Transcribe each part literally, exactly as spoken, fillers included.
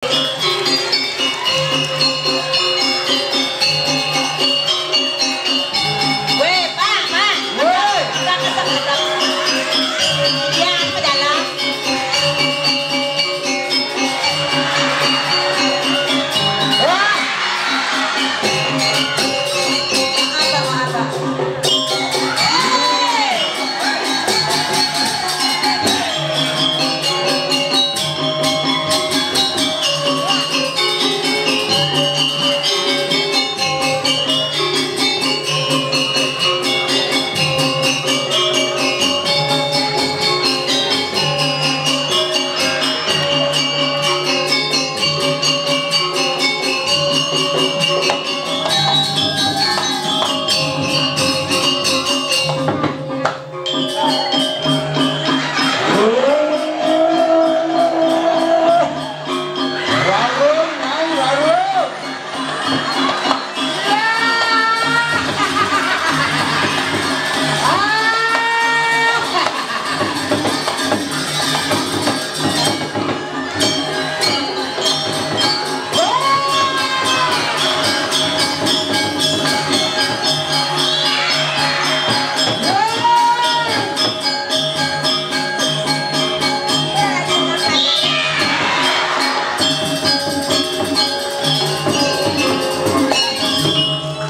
Weh, Pak, Pak. Weh. Pak, kesel, kesel. Ya, apa jalan? Wah. Apa, apa?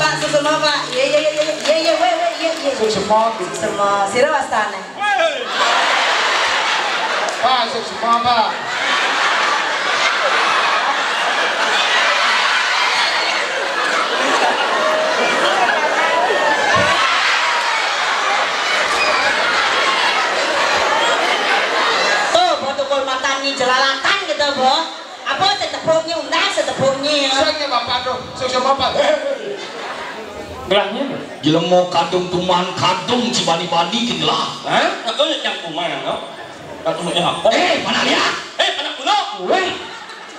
Pak, suksma, Pak. Ye, ye, ye, ye, ye, ye, weh, weh, ye, ye. Suksma. Suksma. Sira wastane? Pak, suksma, Pak. Tuh, protokol matane jelalatan gitu, Bu. Apa setepuknya, undang setepuknya. Sing ya, Bapak, tuh. Sing ya, Bapak. Gelahnya. Jelema kadung tuman kadung cibani-bani ke gelah. Hah? Aku yang kuman, no? Aku punya apa? Eh, mana dia? Eh, anak kuno. Weh.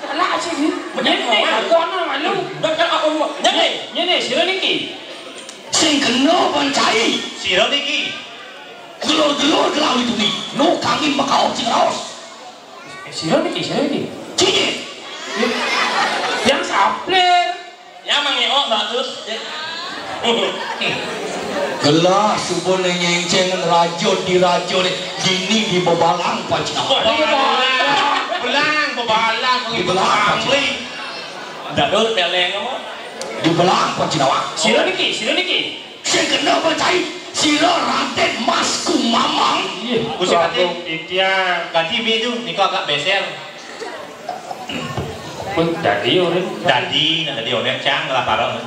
Anak sih. Nyene, aku anak malu. Dah kan aku mau. Nyene. Nyene, sira niki. Sing kena pancai. Sira niki. Gelur-gelur gelah itu ni. No kangin makaok cing raos. Eh, sira niki, sira niki. Cini. Yang sapler. Ya, Mang Eo, bagus. Gelah suba ne nyenceng raja di raja ne, dini di bebalang pancinawa. Bebalang, bebalang, Di bebalang pancinawa. Dadul peleng apa? Di bebalang pancinawa. Sira niki, sira niki. Sing kena percaya, sira Raden Mas Kumamang. Iya. Gusti Patih. Titiang. Ganti bi tu, niko agak beser. Pun dadi orang. Dadi, nah dadi orang cang lah parang.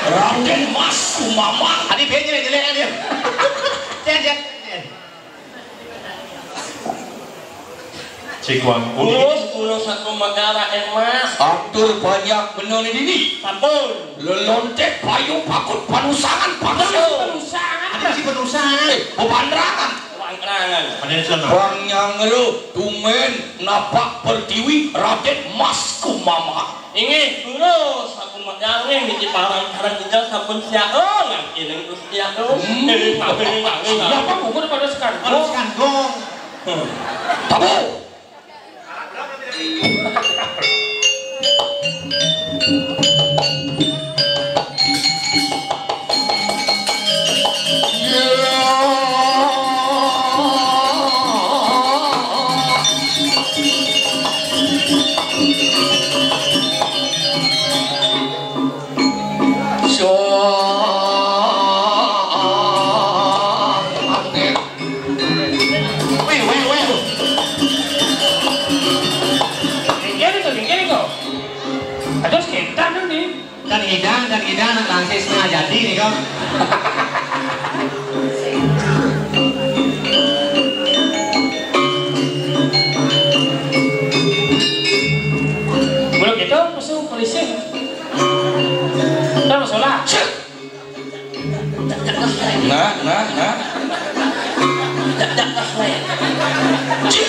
Raden Mas Kumamang. Adi ben jelek-jelek dia. Cek, cek. Cik Wangkul. Terus kula sakumat darah emas. Atur banyak bener ni dini. Sampun. Lelontek payung pakut panusangan pakut. Panusangan. Ada si panusangan. Eh, bebanrangan. Bebanrangan. Ada di sana. Bang Nyangru, tumen napak pertiwi Raden Mas Kumama. Inggih, terus aku menyanging di parang-parang ijal sampun siap, oh, nang kiring terus siap, oh. Hmm. Ngiring, ngiring, ngiring, ngiring. Siapa gugur pada sekangkung? Pada sekangkung. Hmm. Tabu. Wih, wih, wih. Kene kok, kene kok. Ada sekitar nih. Dan idang, dan idang, nak langsir setengah jadi nih kok. Belum gitu, musuh polisi. Kita mau sholat. Nah, nah, nah. Ci.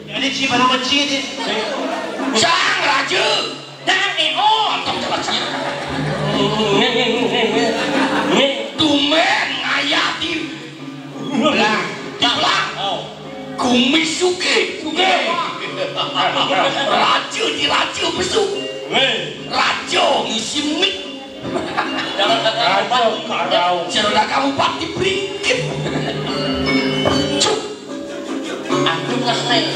Ini ci mana mah ci ini? Sang Raja. Jangan eh oh. Mantap coba ci. Tumen ngayah di belang. Di belang. Oh. Kumis suke. Suke. Raja di raja besuk. Weh. Raja ngisi mik. Jangan kata Raja karau. Cerita kamu pati bringkit. Cuk. Anjung lah, Neng.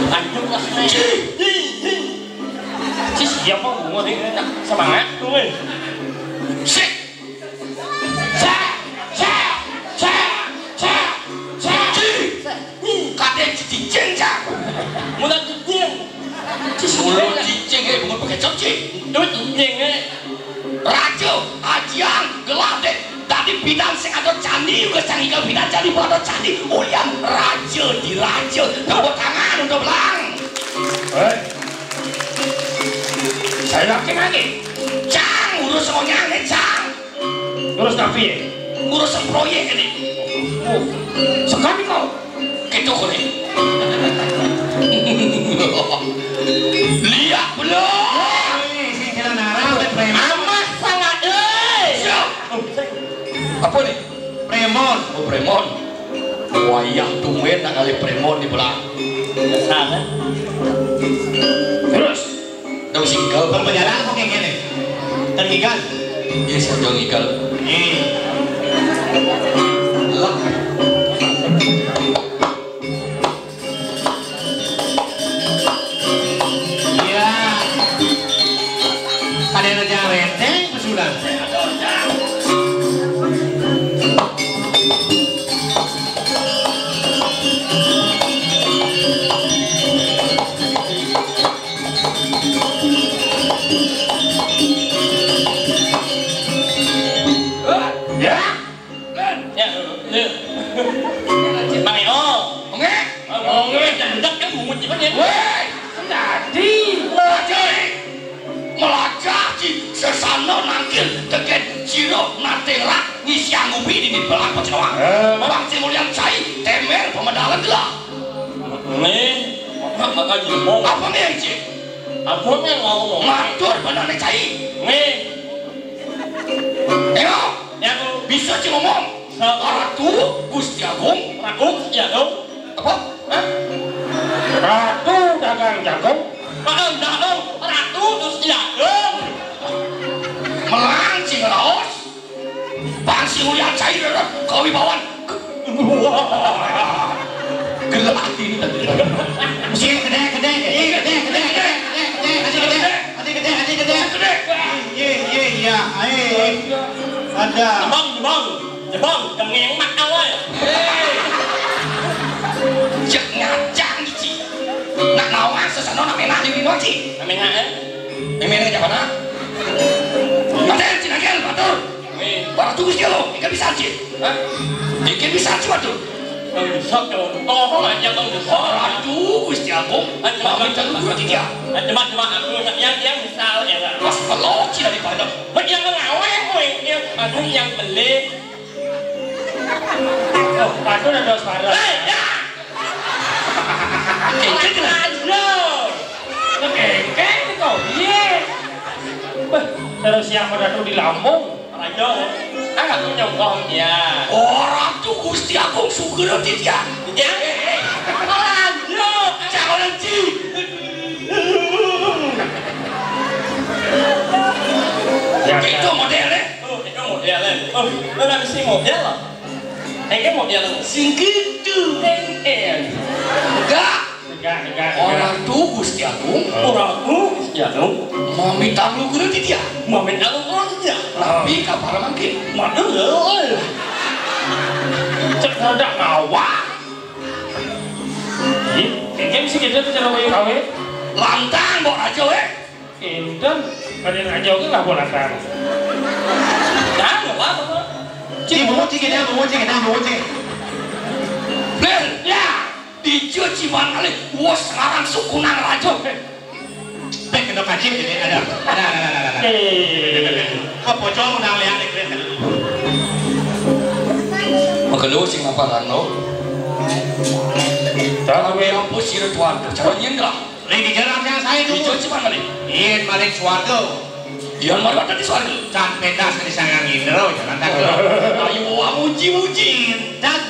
Anjung lah, Neng. Cih. Cih, siapa bunga nih? Semangat tuh, weh. Sik. Cak, cak, cak, cak, cak. Cih. Kadén cicing, cak. Mula cicing. Mula cicing, eh, bunga pakai cok, cih. Itu cicing, eh. Raja, ajian, gelah deh. Dadi pidan sing ada candi, uga sing igal pidan candi, pada candi. Ulian raja di raja. Tepuk tangan untuk belang. Eh. Saya yakin lagi. Cang, urus onyang, eh, Cang. Urus tapi ya? Urus proyek ini. Oh, sekali kau. Gitu kau nih. Lihat belum? Woi, sing jalan arah, udah preman. Amat sangat, eh. Siap. Oh, apa nih? Premon. Oh, premon. Wayah tumben nak kali premon di belah. Biasa, kan? Terus. Dong singkel. Pembejalan apa kayak gini? Tergigal. Iya, sih, dong igal. Nih. Lah. Iya. Kadén aja renteng pesulan. Ya. Ya, ya. Mang Eo. Oke. Oke, cendek kan bungut cuman ya. Weh, dadi. Melajah, Ji. Melajah, Ji. Sesana nangkil tekén jero naté rak ngisi angupi di belakang Cinoa. Eh. Bang sing ulian cai, témbér pemedalan gelah. Nih, apa kan ngomong? Apa nih, Ji? Apa nih ngomong? Matur bener nih, cai. Nih. Ayo. Ya, aku. Bisa, Ji, ngomong? Sa- Ratu Gusti Agung. Ratu Gusti Agung. Apa? Hah? Ratu dagang jagung. Dagang jagung. Ratu Gusti Agung. Melang, Ji, ngeraos. Bang sing ulian cair, kawibawan. Gelak ini tadi. Sing gedé, gedé, gedé, gedé, gedé, gedé, gedé, gedé, gedé, gedé, gedé, gedé, gedé. Iya, iya, iya, iya. Ada. Jebang, jebang. Jebang, dengeng mak awal. Cek ngacang, Ji. Nak nawang sesana nak ménak di dino, Ji. Nak ménak, eh? Ménak aja mana? Maté, Ji, nagel, batur. Wih. Baru tunggu sih lo, ikan bisa, Ji. Hah? Ikan bisa, Ji, batur. Kang Desot, kang Desot. Kok aja Kang Desot? Aduh, Gusti Agung. Aduh, Kami aduh, terlalu aduh, dia. Aduh, cuma, cuma aku yang, yang misal ya, Kang. Mas pelok sih dari pada. Buat yang ngawé, kowe. Yang, aduh, yang beli. Oh, aduh, ada suara. Eh, ya. Kengkeng lah. Aduh. Kengkeng kok, iya. Beh, terus yang mau datang di Lampung. Raja, angkat nyongkong dia. Oh, Ratu Gusti Agung Sugro Titya. Ya? Raja. Jangan, Ji. Ya, itu modelnya. Oh, itu modelnya. Oh, lu nggak mesti model lah. Eh, model sing gitu. Eh, eh. Enggak. Enggak, enggak, enggak. Orang tuh Gusti Agung. Oh. Orang tuh Gusti Agung. Mami tanglu kudu di dia. Mami tanglu kudu di dia. Tapi kapan mungkin? Waduh, ya, oi. Cek ndak ngawak. Ih, kayak sih gitu tuh cara kayu kawe. Lantang, Mbok Rajo, eh. Inten, ada yang aja oke lah bola kan. Dah, nggak apa-apa. Cik, bungut, cik, kita bungut, cik, kita bungut, cik. Nih, ya. Dicuci mangalih, wah sekarang suku nang rajo. Pek kena kaji ini ada, ada, ada, ada, ada. Eh. Kok pocong udah lihat nih, kelihatan. Makanya sing apa rano? Tapi ampun sira tuan, jangan nyendra. Ring di jalan yang saya tuh. Dicuci mangalih. Iya, maring suarga. Iya, mari ada di suarga. Can pentas di sangang indro, jalan tak. Ayo, muji-muji. Dan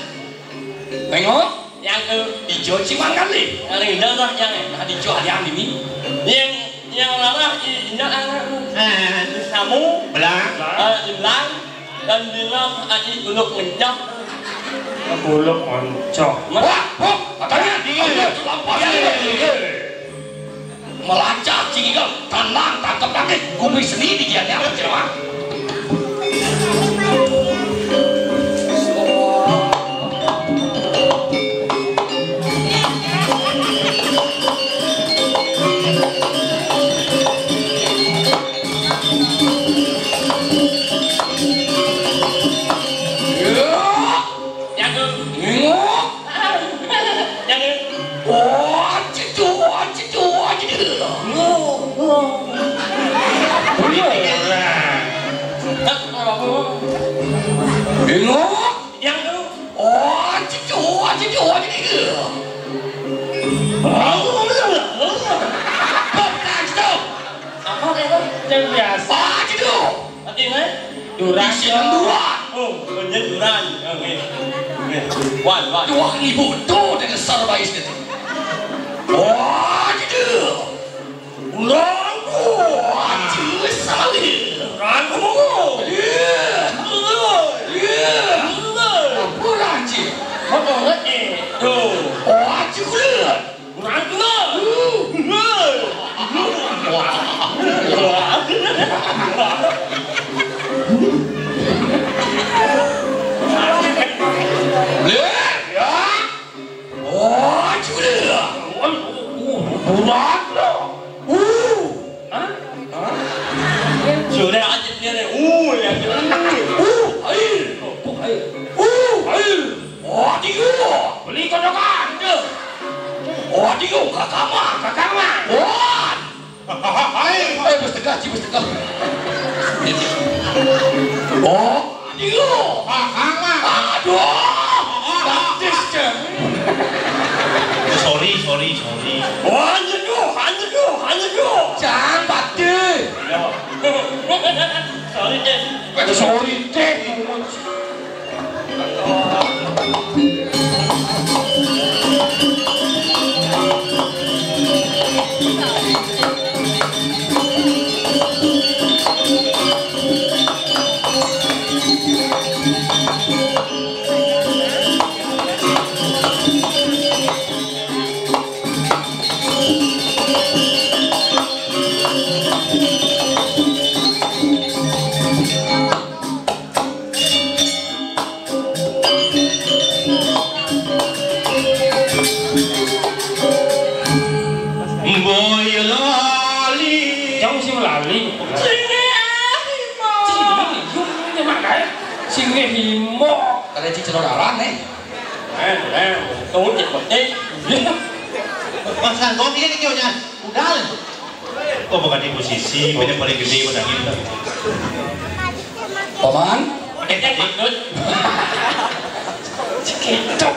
tengok. Yang ke ijo ciman kali. Yang indah lah yang, eh. Nah, ijo alian ini. Yang, yang lalah i-, indah anak. Eh. Kamu? Belang. Eh, ilang. Dan bilang aji uluk ngencok. Uluk ngencok. Wah, wah, katanya di, iya, lampau. Iya, iya, iya. Melacak cingigel, tenang, tangkep lagi. Gumi seni di dia, dia, Cewek. Yang ngengok. Yang ngengok. Wah, cedu, wah, cedu, wah, cedu. Ngengok. Yang ngengok. Yang ngengok. Wah, cedu, wah, cedu, wah, cedu. Apa itu? Yang biasa. Wah, cedu. Artinya? Durang. Isi yang dua. Oh, bener durang. Oke. Oke. Wan, wan. Dua ribu tuh dengan sarbaisnya tuh. Wah, gitu. Urang, wah, jelas sekali. Urang, wah. Iya. Iya. Iya. Apa lagi? Apa lagi? Tuh. Wah, jelas. Kurang kenal. Lihat, ya. Oh, sudah. Kurang kenal. Uh. Hah? Hah? Sudah aja dia nih. Uh, ya. Uh, air. Uh, air. Uh, air. Wah, tiga. Beli kocokan, tuh. Wah, tiga, kakama. Kakama. Wah. Hai, hai, bos tegak, Ci, bos tegak. Oh, tiga. Kakama. Aduh. Batis, Ceng. Sorry, sorry, sorry. Wah, nyeduh, nyeduh, nyeduh. Jangan batis. Ya. Sorry, Ceng. Sorry, Ceng. Boyolali. Jauh sih melali. Sini, ah, Bimo. Sini, yuk, ini makai. Sini, Bimo. Kada cicil orang nih. Eh, eh, tuh, cek, cek. Mas Kangkong, ini kayaknya udah. Oh, bukan di posisi, beda paling gede, udah gitu. Paman? Cekecok.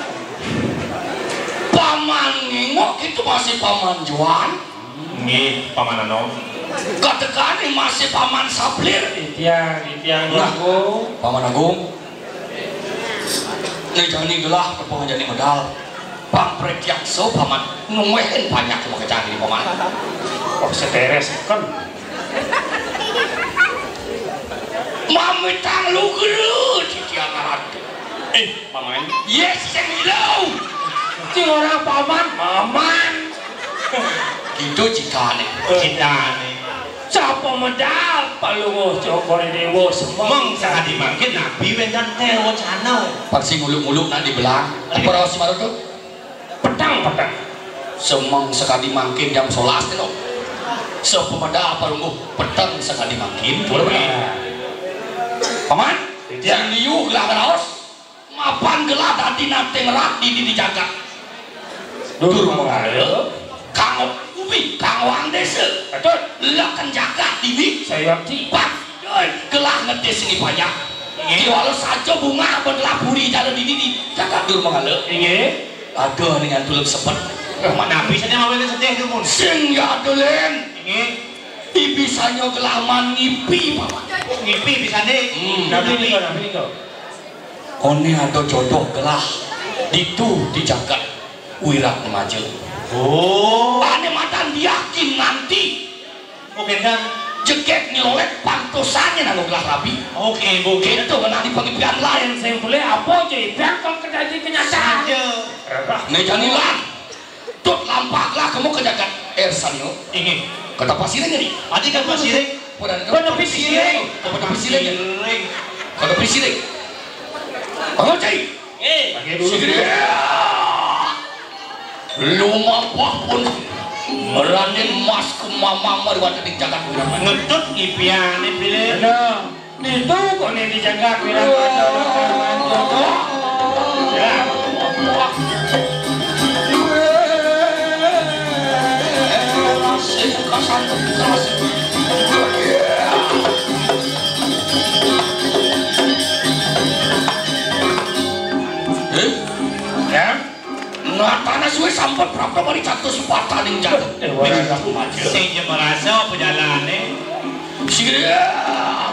Paman ngengok itu masih paman Juan. Nggih, paman Anom. Katekan ini masih paman Saplir. Titiang, titiang. Nah, Agung. Paman Agung. Ini jani gelah tepung jani medal. Pang pretiakso paman. Nungguin banyak cuma kecang ini paman. Kok seteres kan? Mamitang lu gelu, titiang arat. Eh, paman. Yes, yang gila. Cing orang paman, paman. Gitu citane. Citane. Sapa medal palungguh cokor dewa semeng. Meng sakadi mangkin nabi wendan tewa cana. Pasti nguluk-nguluk nak dibelang. Paraos si Marutu. Petang, petang. Semeng sakadi mangkin jam sebelas itu. Sapa medal palungguh peteng sakadi mangkin. Boleh, boleh. Paman, iya. Sing liu gelah raos. Mapan gelah dadi nating rat dini di jagat. Dur Mangala. Kang Uwi, kang wang desa. Betul. Leken jagat dini. Saya ngerti. Pak, oi, gelah ngetis sing banyak. Nggih. Diwalo saja bunga apa gelah puri jalan dini di jagat Dur Mangala. Nggih. Ada ning tulung sepet. Mana bisa dia ngawin sedih tuh, Mun? Sing ya ada, Len. Nggih. Di bisanya gelah man ngipi, Pak. Oh, ngipi bisane. Hmm. Nabi nika, nabi nika. One ada jodoh gelah ditu di jagat. Wirat Remaja. Oh. Ane madan diakin nganti. Oh, gendang. Jegeg nyelolek pantosannya nanggo gelah rabi. Oke, Bu. Gitu, mana di pengipian lain. Simpule apa aja, biar kau kerja di kenyataan. Saja. Ne janilan. Tut lampah lah kamu ke jagat Ersanio. Inggih. Kota Pasiring ini. Adi kan Pasiring. Pada Kota Pasiring. Kota Pasiring. Kota Pasiring. Bangun, Cai. Eh. Sigria. Lumapah pun Raden Mas Kumamang mari wonten ing jagat Wirama. Ngedut ngipiane pilih. Bener. Itu kok nih di jagat Wirama. Ya. Eh? Ya. Natana suwe sampun prapta mari catus pataning jagat. Sing merasa apa jalane? Siap.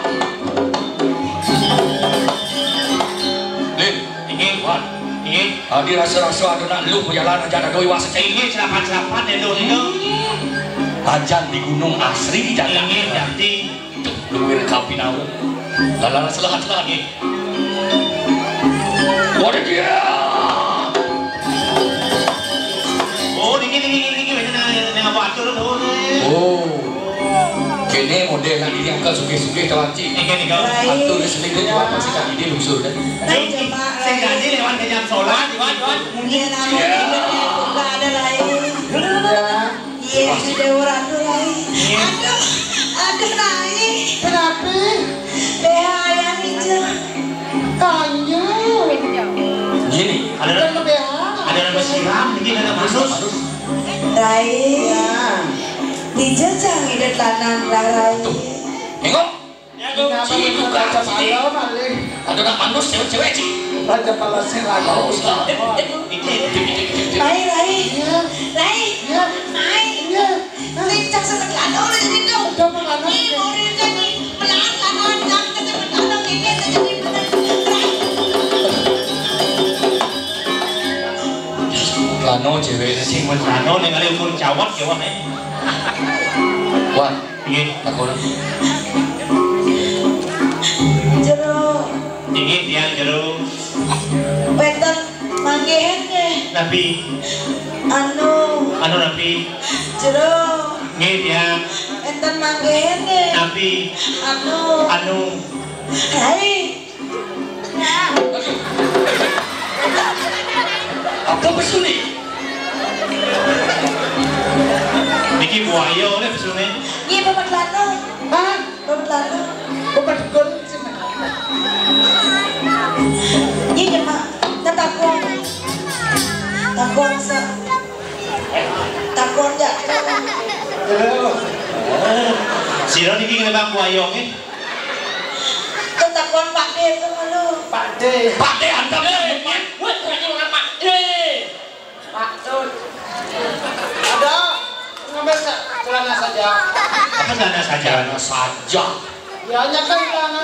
Lin, inggih, Wan. Inggih. Adi rasa-rasa ada nak lu perjalanan aja ada doi wasa. Inggih, serapan-serapan ya, Lur, itu. Ajan di gunung asri di jagat. Inggih, jadi. Luwir kapinawa. Lalana selahat lagi. Waduh dia. Oh, niki, niki, niki, niki, niki, niki, apa atur, oh, niki. Oh. Kene model nang ini angka sugih-sugih kawan ci. Niki, niki. Atur sendiri juga pasti kan ini lungsur kan. Sing jadi lewat ke jam sholat, Wan, Wan. Iya, namanya juga ada lain. Ya. Iya, si Dewa Ratu, Rai. Iya. Aduh, aduh, Rai. Kenapa? B H yang hijau. Tanya. Gini, ada orang, ada orang bersiram, ini ada masuk. Rai. Ya. Hijau jangan idat lanang lah, Rai. Tengok. Kenapa sih, buka baca sini. Malam, Malik? Ada nak manus cewek-cewek, Ci. Baca pala sing lagu. Rai, Rai. Iya. Rai. Iya. Rai. Iya. Lincah sesekan, oh, udah jadi dong. Udah, Mak, anu. Ih, mau dia jadi. Pelan, pelan, pelan, pelan, pelan, pelan, pelan, pelan, pelan. Rai. Lano cewek sing lano ning kali ukur cawat ya, Wak, eh. Wah. Nggih. Takon. Jero. Nggih, tiang jero. Wénten manggihin nggih. Napi? Anu. Anu napi? Jero. Nggih, tiang. Wénten manggihin nggih. Napi? Anu. Anu. Rai. Apa pesune? Niki buaya oleh pesune. Nggih, Bapak Lano. Hah? Bapak Lano. Bapak Dukun. Nggih, Mak. Tetakon. Takon sa-, takon ya. Sira niki ngetang buaya nggih. Tetakon Pak D itu lho. Pak D. Pak D anteng. Eh, Pak. Wes, lagi orang Pak D. Pak Dut. Ada ngambil sa-, celana saja. Apa celana saja? Celana saja. Ya, hanya kan celana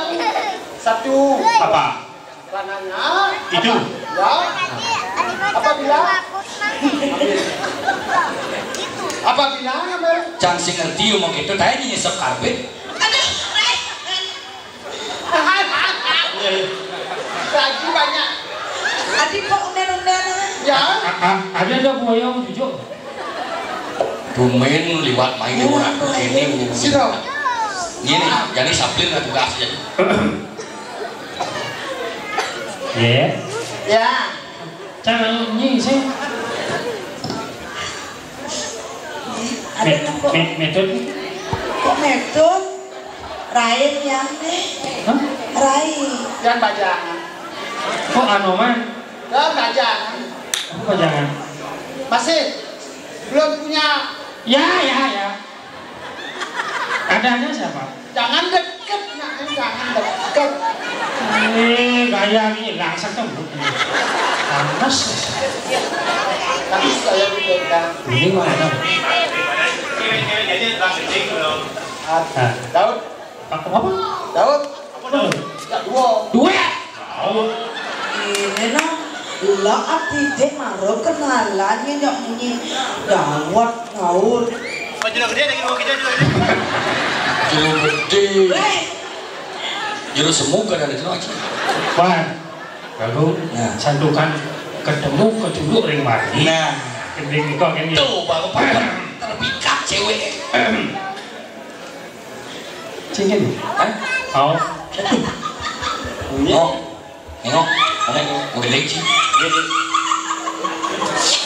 satu. Apa? Celananya. Itu. Apa? Ya. Apabila. Apabila ngambil. Cang sing ngerti omong itu, tadi nyesep karbit. Aduh, Rai. Lagi banyak. Adi kok unen-unen, ah? Ya. A-, a-, ada ndak buaya mau cucuk? Tumben liwat main di orang tuh ini. Sira. Ini, jadi sablin lah tugas ya. Ya. Ya. Jangan nyi sih. Ada me-, napa? Me-, medot. Kok medot? Rai yang nih. Hah? Rai. Yang bajangan. Kok anu, Man? Yang bajangan. Apa bajangan? Masih belum punya. Ya, ya, ya. Adanya siapa? Jangan deket, nak, jangan deket. Eh, gaya ini langsung tuh. Panas. Tapi saya dipegang. Ini mana? Ah, Daud. Apa? Daud. Apa, Daud? Ya, dua. Dua ya? Daud. Ini, nah. Lah, ati dek maro kenalan ya, nyok munyi dawet laut. Baju gede lagi, mau kita juga. Jero gede. Eh, Jero semu gak ada jero aja. Wan, lalu Nah. Santukan ketemu kecunduk ring mari. Nah. Gending kok ini. Tuh, baru terpikat cewek. Cincin. Hah? Oh. Oh. Nengok. Nengok. Mau beli, Ci. Iya, iya.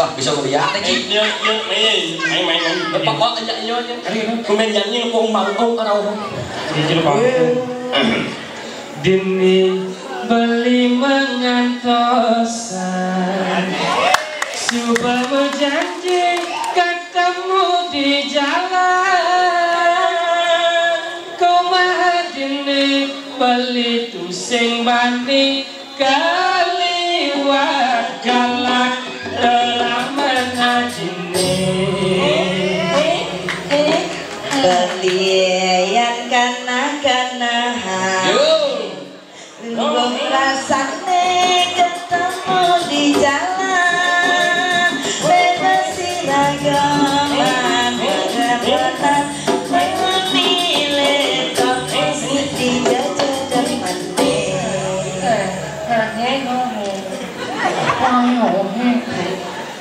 Wah, bisa ngeliat nih, Ci. Iya, iya, iya. Main, main, main. Bapak, bapak, iya, iya, iya. Ayo, ayo. Pemain nyanyi, kok mau, kok, kok, kok. Cincin, Pak. Dini beli mengantosan. Suba berjanji ketemu di jalan. Kumaha dini beli tusing bani kaliwat galak telamen hajine. Eh, eh, beli yang kana-kana. Yo. Luwung rasane ketemu di jalan, bebas siragoman, rebutan, memilih toko sing dijajah demen.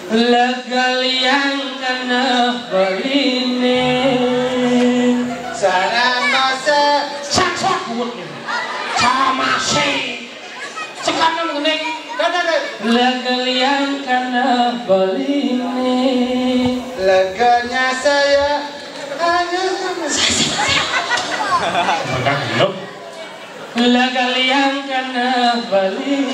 Lega liang kena beline. Sarana se- Sak-sak kuwut. Sama sih. Sekarang ngene. Kada, kada. Lega liang kena beline. Leganya saya hanya sama. Makan dulu. Lega liang kena beline.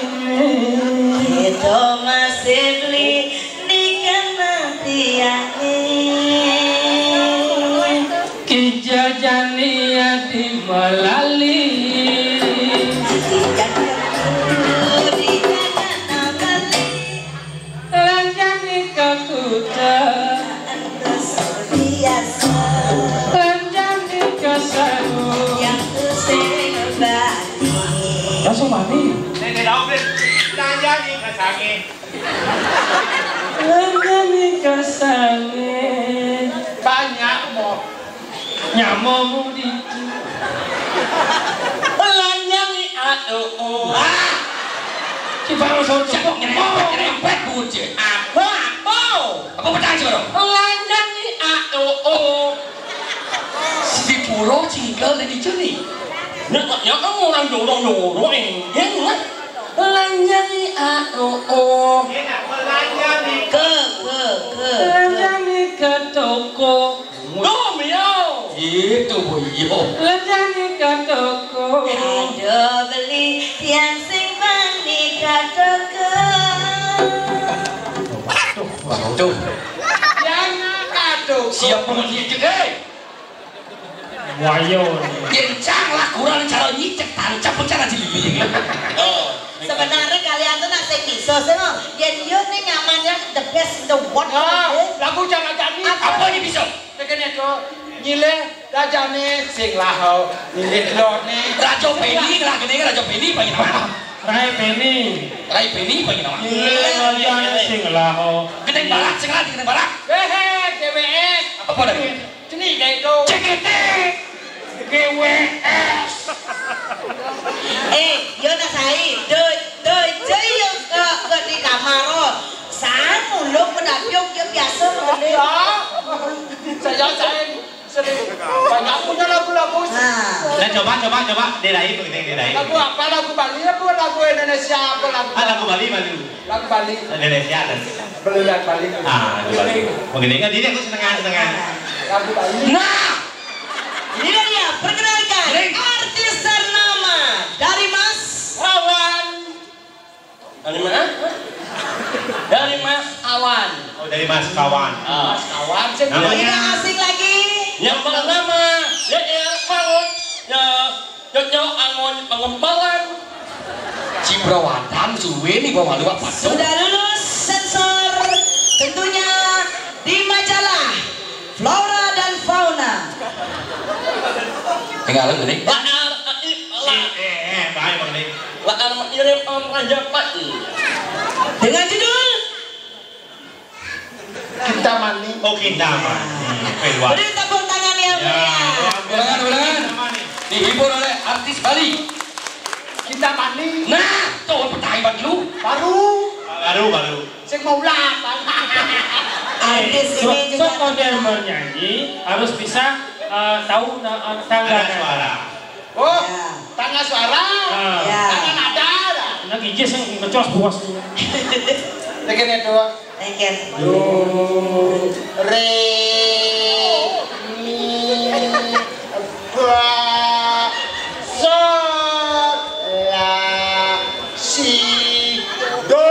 Kita masih beli ni kena tiange. Kija jani adi melali. Kija jani adi melali. Lanjani ka kuta. Antus biasa. Lanjani ka sangu. Yang tusing bani. Langsung mati. Nek, nek, nek, lanjani ka sange. Lanjani ka sange. Banyak, Mo. Nyamamu di. Lanjani, aduh, oh. Ah. Si Bang Sor cekok nyerempet, nyerempet bujur. Apa, apa? Apa petang sih, Bro? Lanjani, aduh, oh. Si Puro cinggal dari juni. Nya, nya kamu orang dorong-dorong, eh. Lanjani, aduh, oh. Ke, ke, ke, ke. Lanjani ke toko. Dom, yo. Gitu, Bu, yo. Lanjani ka toko. Kado beli tiang sing bani ka toko. Waduh, waduh. Tiang ka toko. Siap pun nyicik, eh. Wayo. Kencang lah, kurang cara nyicik, tancap pun cara jelibi. Oh. Sebenarnya kalian tuh nak sing bisa sih, no. Yen yo nih nyamannya the best in the world. Nah, lagu jangan jadi. Apa? Apa ini bisa? Tegene do nyilih rajane sing lahau, nyilih lone. Raja Peni, lah gede Raja Peni apa nama? Rai Peni. Rai Peni apa nama? Nyilih rajane sing lahau. Gedeng Barat, sing lagi Gedeng Barat. Hehe, G W S. Apa dah? Cenik kayak itu. C G T. G W S. Eh, yo nak sai, do do jai yo ke ke di kamar, oh. Sang muluk mendapiok yo biasa ngene. Ya. Saya saya sering banyak punya lagu-lagu. Nah. Nah, coba, coba, coba, dirai, begini, dirai. Lagu apa? Lagu Bali apa lagu Indonesia apa lagu? Ah, lagu Bali, Bali. Lagu Bali. Indonesia ada. Beli lagu Bali. Ah, lagu Bali. Begini kan, ini aku setengah-setengah. Lagu Bali. Nah, ini dia, perkenalkan, Ring. Artis ternama dari Mas Awan. Dari mana? Dari Mas Awan. Oh, dari Mas Kawan. Ah. Mas Kawan, saya Namanya? Tidak asing lagi. Yang bernama J R Paut. Ya, Jojo Angon Pengembalan. Cibrawatan, suwe nih, bawa luak patung. Sudah lulus sensor, tentunya di majalah Flora dan Fauna. Tinggal lu, nih. Laar, eh, eh, eh, baik, Bang, nih. Laar mengirim Om Raja Pati. Dengan judul Kintamani. Oh, Kintamani. Oke, luar. Beri tepuk tangan yang meriah. Ulangan, ulangan. Dihibur oleh artis Bali. Kintamani. Nah, tuh petai banget lu. Baru. Baru, baru. Sing mau ulang, Bang. Artis ini juga sekedar bernyanyi harus bisa, eh, tahu na-, eh, tangga nada. Suara. Oh, ya. Tangga suara. Ah. Ya. Tangga nada. Nah, gigi sing ngecos buas. Tekan itu. Tekan. Do, re, mi, fa, sol, la, si, do.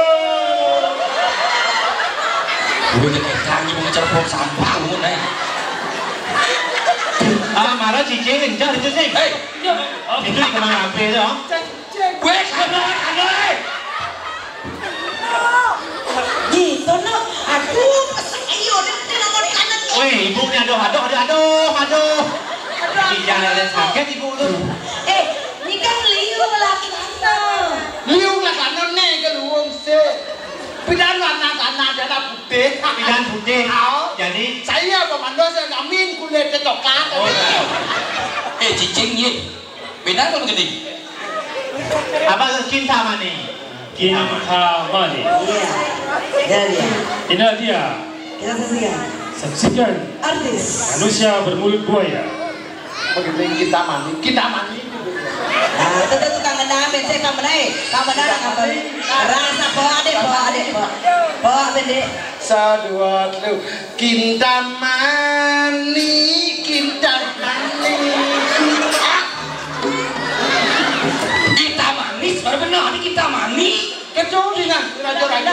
Gue jadi kaki mau ngecerpok sampah lu, Nay. Ah, marah cicing, enjar itu sih. Hei. Itu di kemana ampe itu? Wes, aduh, aduh. Gitu, no. Aduh, ayo, dia, dia nomor kanan, no. Weh, ibu nih, aduh, aduh, aduh, aduh, aduh. Aduh, jangan ada sakit ibu tuh. Eh, ini kan liu lah sana. Liu lah sana nih, ke luwung sih. Pidan warna sana, ada putih. Pidan putih. Au. Jadi? Saya komando, saya ngamin kulitnya coklat. Oh, iya. Eh, cicing, ye. Beda apa begitu? Apa tuh? Kintamani. Kintamani. Iya. Ya, ya. Inilah dia. Kita saksikan. Saksikan. Artis. Manusia bermulut buaya. Begitu Kintamani. Kintamani. Nah, itu tuh kangen dame, saya kangen aja. Kangen aja, kangen. Rasa bawa deh, bawa deh, bawa. Bawa, Bende. Satu, dua, telu. Kintamani, Kintamani. Kita manis, baru benar ini Kintamani. Kecuali dengan raja-raja.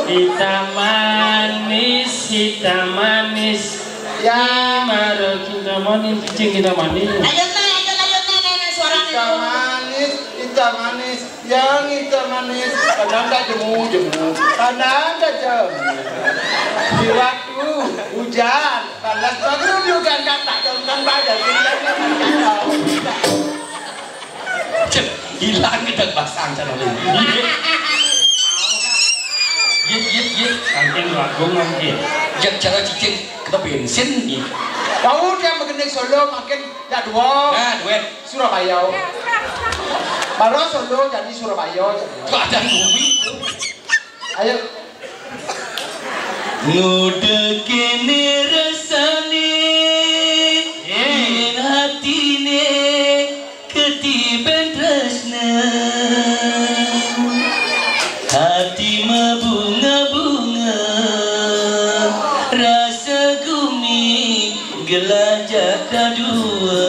Kita manis, kita manis. Ya. Mara Kintamani, cicing Kintamani. Ayo, Nay, ayo, ayo, Nay, Nay, Nay, suaranya. Kintamani, Kintamani. Yang hitam manis, kadang tak jemu-jemu, kadang tak jemu. Di waktu hujan, panas baru juga tak tak tentang pada kita. Cek, hilang kita pasang calon ini. Yit, yit, yit. Saking lagu mungkin. Yang cara cicing kita bensin nih. Tahu dia mengenai Solo makin ya dua. Nah, duet. Surabaya. Baru Solo jadi Surabaya. Keadaan bumi itu. Ayo. Ngudek kene rasane, yen atine ketiben tresna. Hati mabunga-bunga, rasa gumi gelajah kadua.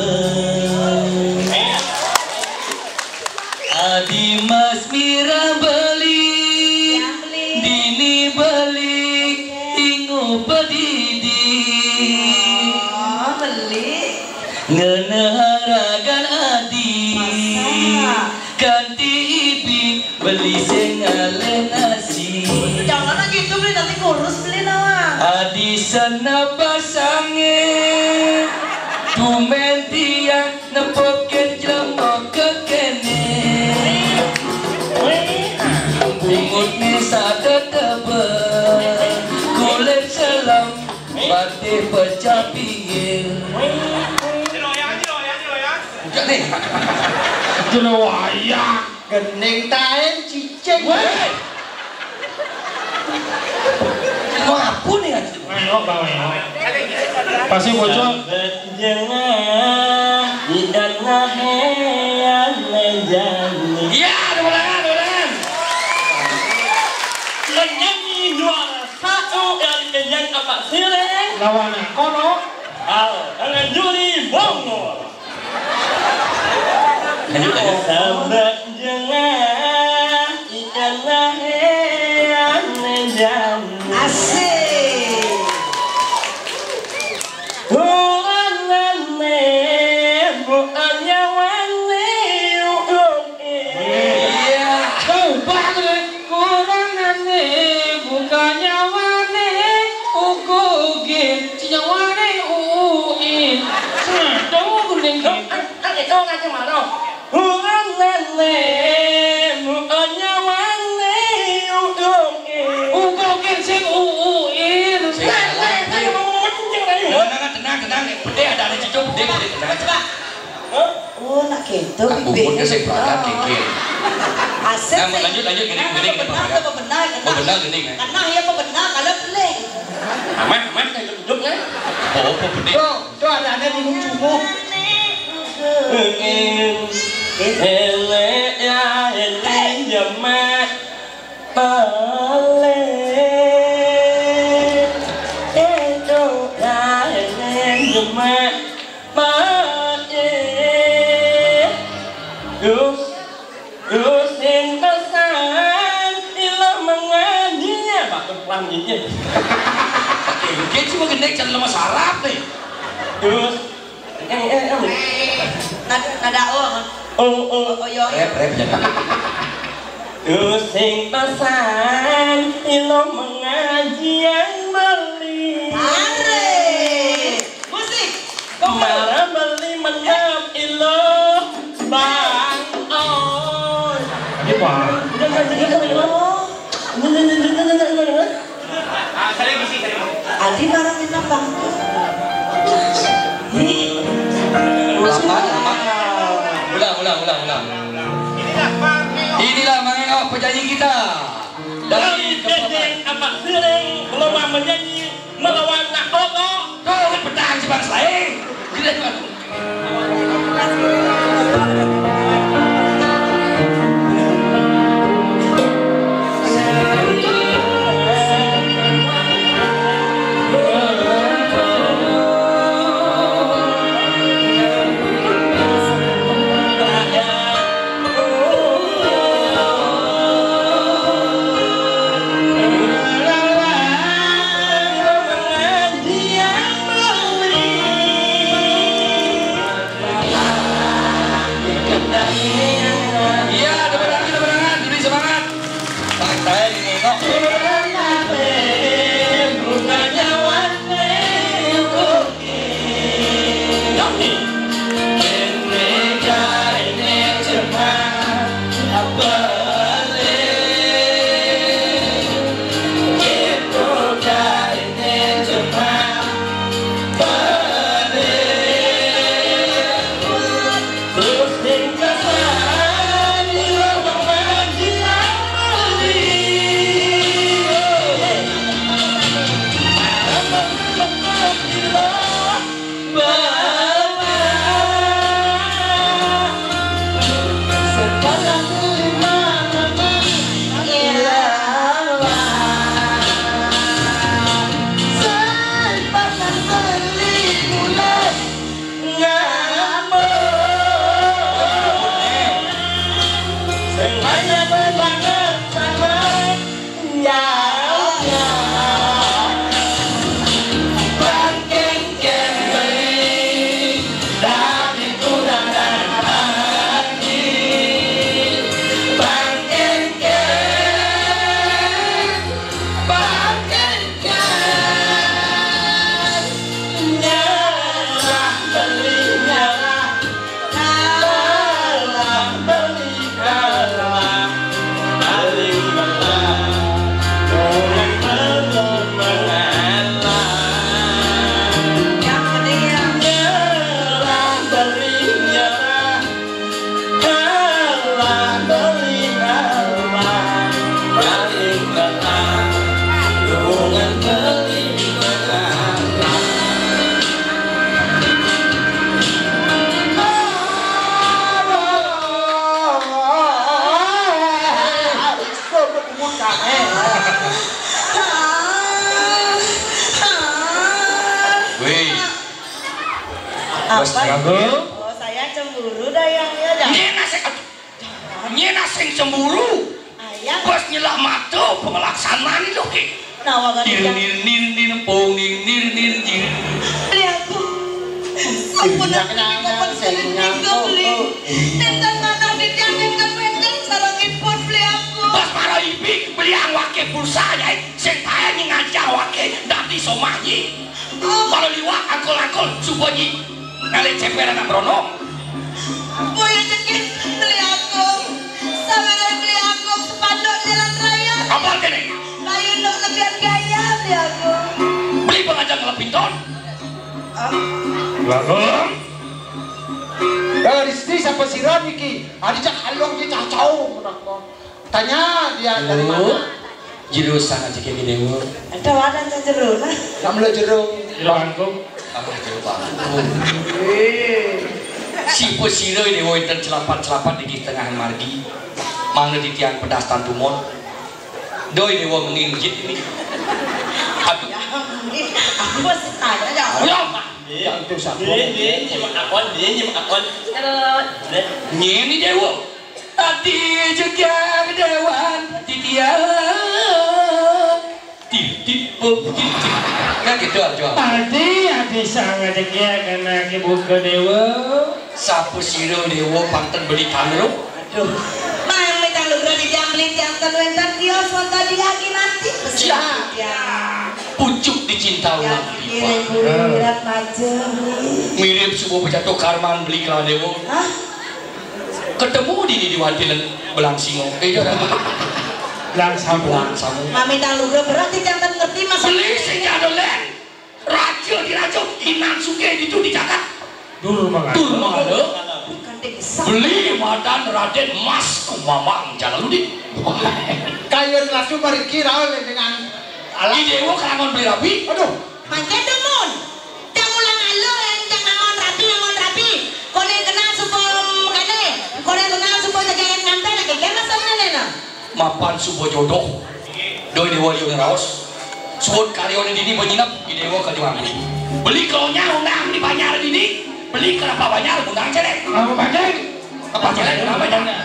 Adi Mas Mirah beli, dini beli, ingu pedidi. Oh, beli. Ngena haragan adi. Masa? Kanti ibi beli sing alih nasi. Jangan gitu, beli nanti kurus beli, Nawang. Adi sana pasange. Tumen tiang nepukin jlema kekene. Bungutne satetebe. Kulit selam. Batik pecah pinggir. Udah nih. Itu lo wayang. Gending taen cicing. Weh. Mau apa nih, Adi? Ayo, bawa ya. Pasti bocor. Jengah, ikan nahe, ane jani. Iya, ada ulangan, ada ulangan. Nyanyi juara satu yang kenyang apa sih, Reng? Lawan kono. Al, dengan juri Bongor. Lanjut, lanjut. Sambat jengah, ikan nahe, ane jani. Asik. Urangane, bukan nyawane, uke. Iya. Kau bangun. Urangane, bukan nyawane, uke. Si nyawane, uke. Nah, tahu aku ning. Kan itu kan cuma lo. Urangane, bukan nyawane. Tenang, pedih ada, ada cucu, pedih, pedih, tenang. Coba. Oh, nak gitu. Aku pun kasih perhatian kikir. Asik. Nah, sih. Lanjut, lanjut, gini, gini, gini, benar, benar, oh, benar, gini, kan. Karena iya apa benar, kalau pelik. Aman, aman, kayak hidup, kan? Oh, apa pedih? Tuh, tuh ada, ada di lucumu. Elek ya, elek ya, Mak. Balik, itu kain demak balik. Terus, terus sing pesan, ilah mengaji, ya, batuk pelan gigi. Oke, oke, cuma gendek, jangan lemas harap nih. Terus, eh, eh, eh. Nada, nada, oh. Oh, oh. Oh, oh, iya, iya. Rap, rap, jangan. Terus sing pesan, ilo mengaji yang beli. Are. Musik. Go. Marah beli menap ilo bang. Oh. Ini, Bang. Udah, udah, udah, udah. Oh. Adi marah minta bangku. Lama, lama. Ulang, ulang, ulang, ulang. Inilah Mang Engok, penyanyi kita. Dari Kecil Apak Siring, gelombang menyanyi melawan Nak Ogo. Kau pedang si bangsa, eh. Gila, gila. Iya, tepuk tangan, tepuk tangan, lebih semangat. Santai, nengok. Wih. Apa? Bos, ganggu. Oh, saya cemburu dah yang ya, dah. Nyena sing, aduh. Nyena sing cemburu. Ayah. Bos nyelah mata pengelaksanaan itu, Ki. Nawa gak nir, nir, nir, nir, pong, nir, nir, nir, nir. Beli aku. Ampun, aku di papan sering tinggal beli. Tentang mana dijamin kan, sarang ipun beli aku. Bos marah ibi, beli yang wakil pulsa, ya. Sing tae nyi ngajak wake dadi somaji. Kalau liwat angkul-angkul, suba nyi ngalih ceper anak brondong. Boya nyekit beli aku. Saweran beli aku sepanduk jalan raya. Apa kene? Lain dok lebihan gaya beli aku. Beli pengajar ngelepinton. Bagong. Eh, di sini siapa sira niki? Adi cak halong di cacau. Tanya dia dari mana? Jero sangat cekek Déwa. Ada wadah cak jero nah. Kamu lo jero. Jero bangkung. Apa jero bangkung? Eh. Siapa sira Déwa enten celapat-celapat di tengah margi? Mangda titiang pedas tantumon. Doi Déwa mengin jit ini. Aduh. Aku masih tanya ya. Ayo. Iya, itu satu. Dia, dia nyimak akon, dia nyimak akon. Nyeni Déwa. Tadi jegang Déwan titiang. Titit bom titit. Kan gitu aja. Tadi adi sangat jegang kena ke buka Déwa. Sapu sira Déwa panten beli tanruh. Aduh. Mang mitang lugra di jambling janten wénten kios wonten di kaki nanti. Ya. Ya. Pucuk dicinta ulang. Kiring kuring berat macem. Mirip subuh pejatuh karman beli kelawan Déwa. Hah? Ketemu di di Wanti Belang Singo. Eh, dia ada. Belang Samu. Belang Samu. Mami tahu gue berarti jangan ngerti mas. Beli sing ada len. Raja di raja, inan sugih ditu di jagat. Dur mangala. Dur mangala. Bukan desa. Beli madan Raden Mas Kumamang Jalaluddin. Kayu langsung mariki raul dengan alam. Di Déwa kalangon beli rabi. Aduh. Mangke dumun. Cang ulang alu, yang cang ngangon rapi, ngangon rapi. Koné kenal supo kene, koné kenal supo tegayan ngampe, lagi kena sama nena. Mapan supo jodoh. Doi Déwa liu ngraos. Suwun karyané dini penyinep, di Déwa ka Déwa. Beli kelonya undang di Banjar dini. Beli kelapa Banjar undang cedek. Apa Banjar? Apa jalan? Apa jalan?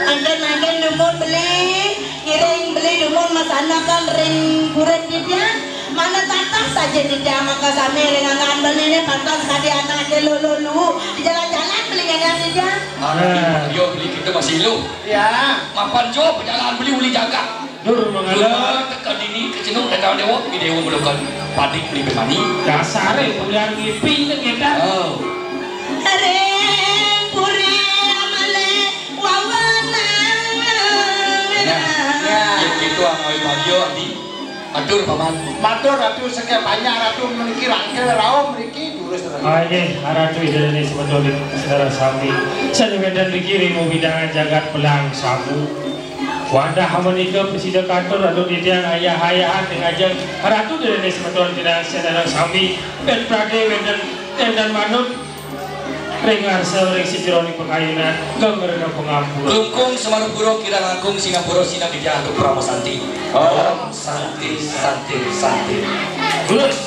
Anten-anten dumun beli, ngiring beli dumun masanakan ring kurit titiang. Mana tatah saja titiang maka sami ring anggaan beli ini pantas kadi anak ke lulu. Di jalan-jalan beli ngene titiang. Anak yo beli kita masih lu. Ya. Mapan jo pejalan beli uli jagat. Dur mangala. Teka dini kecenuk datang Déwa, di Déwa melukan padik beli bemani. Dasare kuliah ngipi ngedan. Oh. Ring puri amale wawenang. Nah, ya gitu amai bagio adi. Atur paman. Matur ratu sekian banyak ratu meniki rangkel rawa meniki durus. Aye, ratu ida ini sebetulnya saudara sami. Saya wénten niki ring wewidangan jagat Belang Samu. Wadah menika prasida katur ratu titiang ayah-ayahan ring ajeng ratu dene semeton titiang sedana sami, ben prade wénten énten manut ring ngarsa ring sajeroning pakayunan geng rena pangampura. Klungkung Semarapura kirang langkung Singapura sinah titiang antuk Parama Santi. Om Santi, Santi, Santi. Terus.